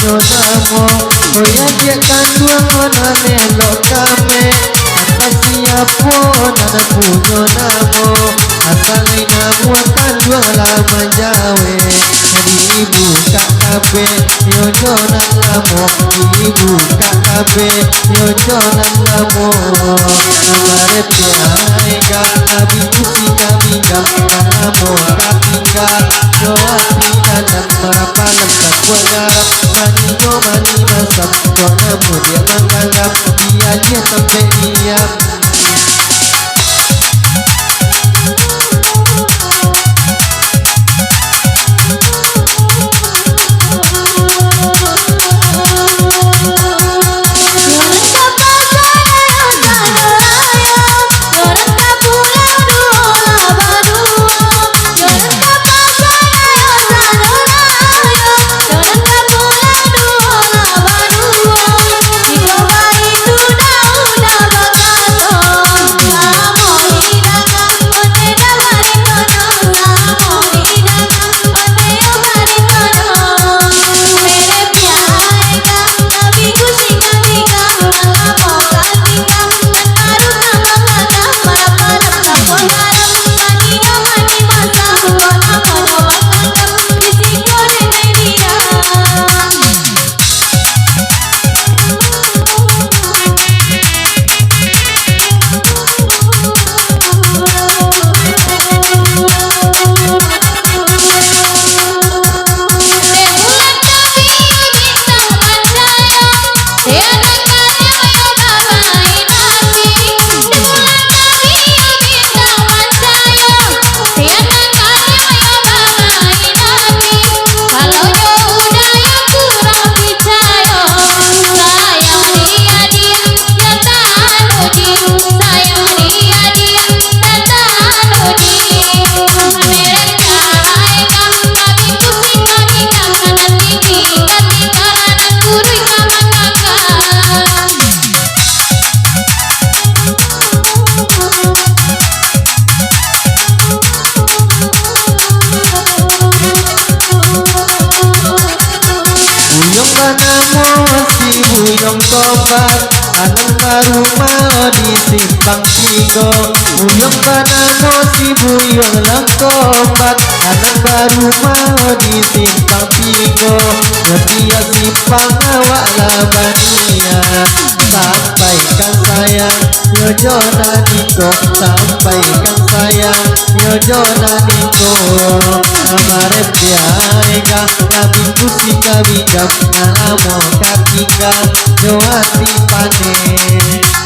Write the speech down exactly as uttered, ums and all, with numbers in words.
punyo namo. Oya diak kanduang nan elok kami, apa siapo nan punyo namo? Asal namuah kanduang lah manjawek. Jadi ibu kak kabeh, yo jo nan lamo. Ibu kak kabeh, yo jo nan lamo. Kamarin tiai kak, nabi kusi kami kak, nan lamo kami kak. Jo ati dalam marapalan tak kuat garap. Maninyo mani masam, jo namo diak manggarap. Dialiah sampai diam. Buyuang banamo si Buyuang Tobat, anak barumah di Simpang Tigo. Buyuang banamo si Buyuang Tobat, anak barumah di Simpang Tigo. Satiok simpang awak lah baniaik. Sampaikan sayang, yo jo nan iko. Sampaikan sayang, yo jo nan iko. Kamarin tiai kak, nabi kusi kami kak, nan lamo kami kak, jo ati paneh.